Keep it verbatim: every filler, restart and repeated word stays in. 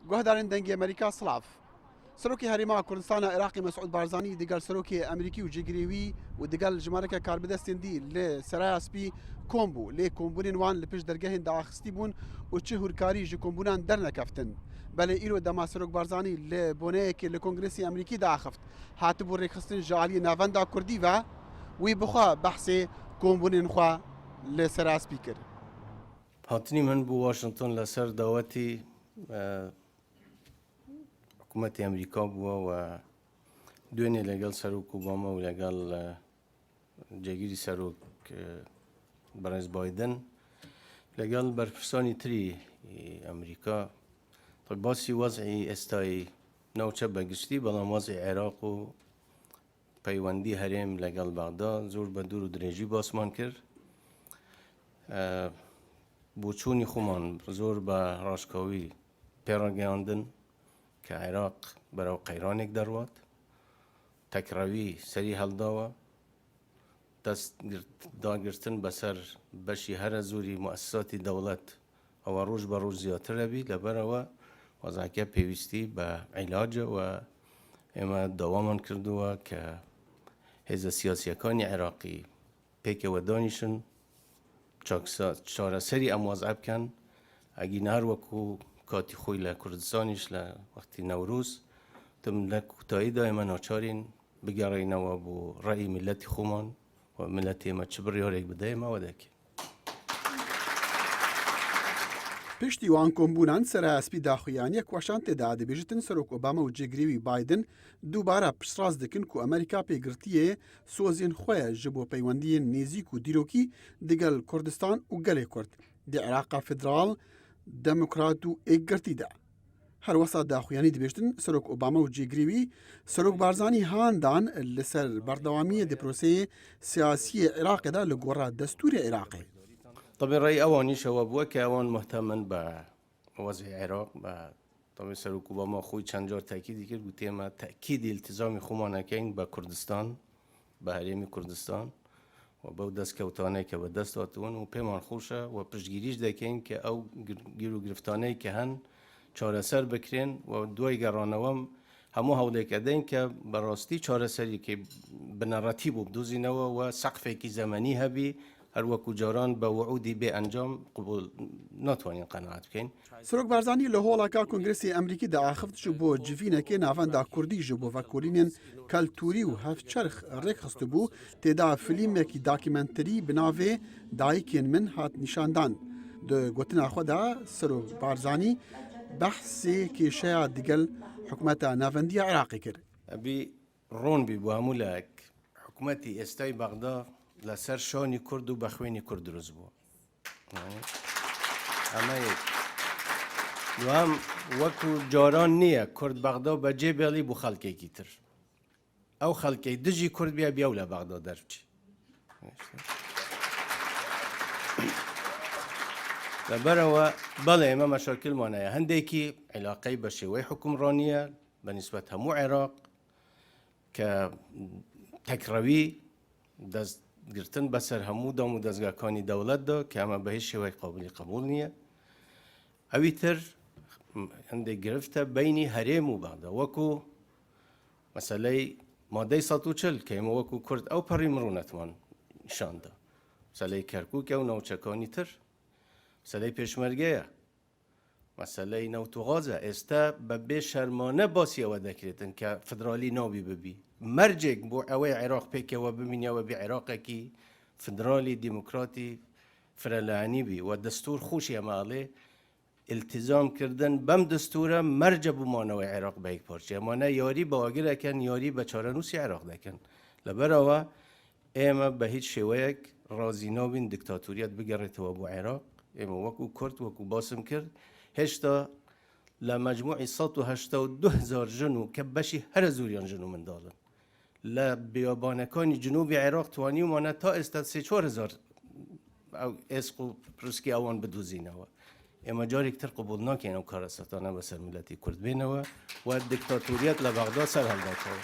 Guhdarên Dengê Amerîka, silav. Serokê Herêma Kurdistana Iraqê Mesûd Barzanî digel Serokê Amerîkî û cîgirê wî û digel jimareke karbidestên dî li Seraya Spî kom bû. Lê kombûnên wan li pişt dergehên diaxistî bûn û çi hûrkarî ji kombûnan dernekeftin. Belê îro dema Serok Barzanî li boneyekê li Kongresê Amerîkî diaxift, hatibû rêkxistin ji aliyê Navenda Kurdî ve, wî bi xwe behsê kombûnên xwe li Seraya Spî kir. Hatinî min bû Washington li ser dawetî, e, hikûmetê Amerîka bû we duênê legel Serok Obama û legel, e, cêgirî Serok, e, Birêz Biden, legel berpirsanî tirî, e, Amerîka. Tabi basî wezî êstayî navçe be giştî, belam wezî Iraq û peywendî herêm legel Bexda zor be dûr û dirêjî basman kir. E, boçûnî xwe man zor be raşkawî pê rageyandin ke Iraq berew qeyranek derwat. Tekrewî serî heldawa. Dest girt-, dagirtin be ser beşî here zorî muessisatî dewlet ewa roj be roj ziyadtir e bî. Li ber ewe wezake pêwîstî be îlac e we ême dewaman kirduwe ke hêze siyasiyekanî Iraqî pêke we danîşin, çaksa-, çareserî em wez'e bikin. Egî ne her wekû katî xwe li Kurdistanî ji le wextî Newroz, tim li kutayî de ême naçarîn bigerîne we bo reyî miletî xwe man, we miletê me çi biryarek bide ême we deke. Piştî wan kombûnan Seraya Spî daxuyaniyek weşan tê de dibêjitin Serok Obama û cêgirê wî Biden dubare piştrast dikin ku Amerîka pêgirtiyê sozên xwe ye ji bo peywendiyên nêzîk û dîrokî digel Kurdistan û gelê Kurd di Iraqa federal, demokrat û êkgirtî de. Her wesa daxuyanî dibêjtin, Serok Obama û cêgirê wî Serok Barzanî han dan li ser berdewamiyê di proseyê siyasî yê Iraqê de li gora destûrê Iraqê. Tabi rey ewan îşewa bû ke ewan muhtemin be wezî Iraq be. Tabi Serok Obama xwe çend car tekîdî kir, gotê me tekîdî îltizamî xwe ma nekeyn be Kurdistan, bi Herêmî Kurdistan û bew destkewtaneyeke bi dest hatibûn û pê man xweş e û piştgirî jî dekeyn ke ew gir-, gîr û giriftaneyê ke hen çareser bikirên û duway gerane we hemû hewlêke deyn ke bi rastî çareseriyekê bineretî bo bidozîne we û seqfekî zemenî hebî, her wekû caran bi wiûdî bê encam qebûl natwanîn qenaet bikeyn. Serok Barzanî li holeka Kongresê Amerîkî diaxift ji bo civînekê navenda Kurdî ji bo vekolînên keltûrî û hevçerx rêk xistibû, tê de filmekî dokumenterî bi navê Dayikên Min hat nîşandan. Di gotina xwe de Serok Barzanî behsê kêşeya digel hikûmeta navendî ya Iraqê kir. Ebî ron bî bo hemû layek, hikûmetî êstayî Bexda li ser şanî Kurd û bexwênî Kurd dirust bû. Yanî, em ê, duhem, wekû caran nîye, Kurd Bexda be cê belî bû xelkekî tir. Ew xelkê dijî Kurd bîye, bîye ew le Bexda derbiçî. Li ber ewe, belê, me meşakil mane ye. Hindekî îlaqey be şêwey hukimranî ye, bi nisbet hemû Iraq, ke tekrewî dest girtin be ser hemû dam û dezgekanî dewlet de, ke eme bi hêç şêwek qabilî qebûl nîye. Ewî tir hindê girift e beynî herêm û Bexda. Wekû meseley madey sed û çil, ke ême wekû Kurd ew perî mirûnetman nîşan da. Meseley Kerkûk e û navçekanî tir. Meseley pêşmerge ye. Meseleyê newt û gaz e. Êste be bê şermane basî ewe dekirêtin ke federalî nabî bibî. Mercêk bo ew ê Iraq pêke we bimînî, ewe bî Iraqekî federalî, demokratî, firelehenî bî. We destûr xweş ye me alê. Îltizam kirdin bem destûre merce bo mane we Iraq be yek parçe. Ma ne yarî be agir eken, yarî be çarenûsî Iraq dekin. Li ber ewe Ême bi hîç şêweyek razî nabîn diktatoriyet bigerêtewe bo Iraq. Ême wekû Kurd, wekû basim kir, hêşta li mecmûî sed û heşta û du hezar jin û ke beşî here zoriyan jin û mindal in. Li biyabanekanî cinûbî Iraq twanî û mane ta êsta sê çar hezar ew êsq û riskî ewan bidozîne we. Ême carek tir qebûl nakin ew karesetane be ser miletî Kurd bêne we, we diktatoriyet li Bexda ser heldatewe.